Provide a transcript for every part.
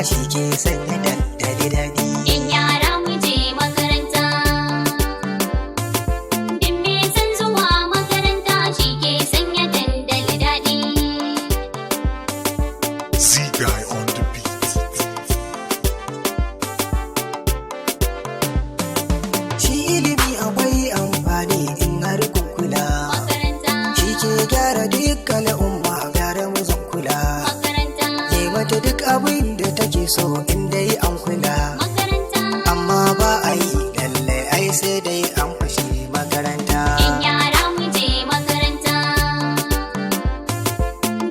shi ke sanya dandali daɗi. Yan yara mu je makaranta. Duk mai son zuwa makaranta shi ke sanya dandali daɗi. Z Guy on the beat. Shi ilimi akwai amfani in har kun kula. Makaranta, Shi ke gyara duk al'umma gyara mu zan kula. makaranta, Yi mata duk abin da take so in dai an kula. makaranta. Amma ba a yi lallai ai sai dai an fashe makaranta. Yan yara mu je makaranta.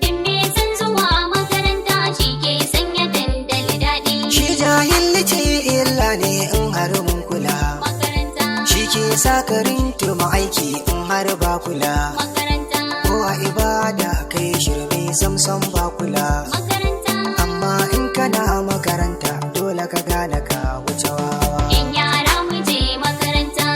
Duk mai son zuwa makaranta shi ke sanya dandali daɗi. Shi jahilci illa ne in har mun kula. Makaranta, Shi ke sa karin tuma aiki in har ba kula. makaranta, Ko a ibada kai shirme samsam ba kula. makaranta. Amma in kana makaranta dole ka gane ka wuce wawa. Yan yara mu je makaranta.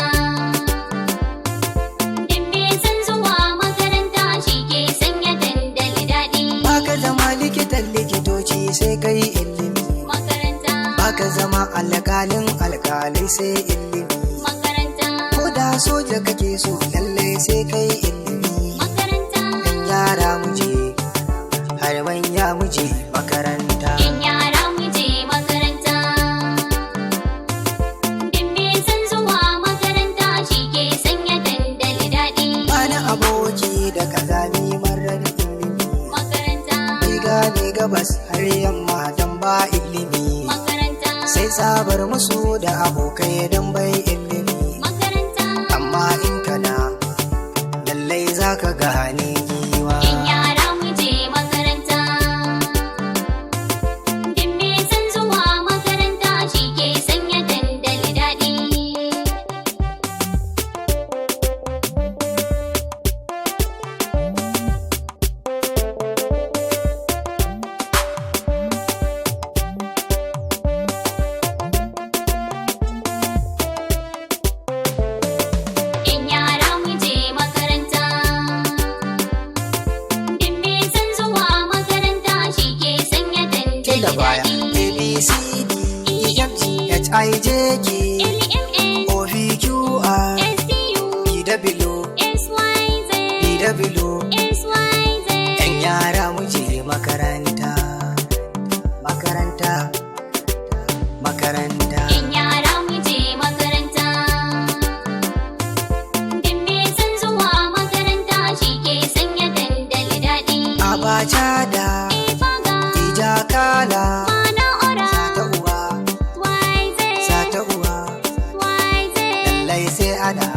Duk mai son zuwa makaranta shi ke sanya dandali daɗi. Baka zama likitan likitoci sai kai ilimi. Makaranta, Baka zama alƙalin alƙalai sai ilimi. makaranta, Ko da soja kake so lallai sai kai ilimi. makaranta. Yan yara mu je har manya mu je makaranta. Yan yara mu je makaranta. Duk mai son zuwa makaranta shi ke sanya dandali daɗi. Bani aboki da kazami marar ilimi. Makaranta, Bai gane gabas har yamma dan ba ilimi. makaranta, Sai tsabar musu da abokai dan bai ilimi. makaranta. Amma in kana lallai zaka gane giwa. Yan yara mu je makaranta. Duk mai son zuwa makaranta shi ke sanya dandali daɗi. Yan yara mu je makaranta. Duk mai son zuwa makaranta shi ke sanya Tun dandali da baya daɗi. A B C D E F G H I J K L M N O V Q R S T U P W S Y Z P W. S Y Z. Yan yara mu je makaranta, makaranta, makaranta. Yan yara mu je makaranta. Duk mai son zuwa makaranta shi ke sanya dandali daɗi. Abacha da Ifaga, Ijakala, mana ora, sata uwa, Y Z, sata uwa, Y Z. lallai sai ana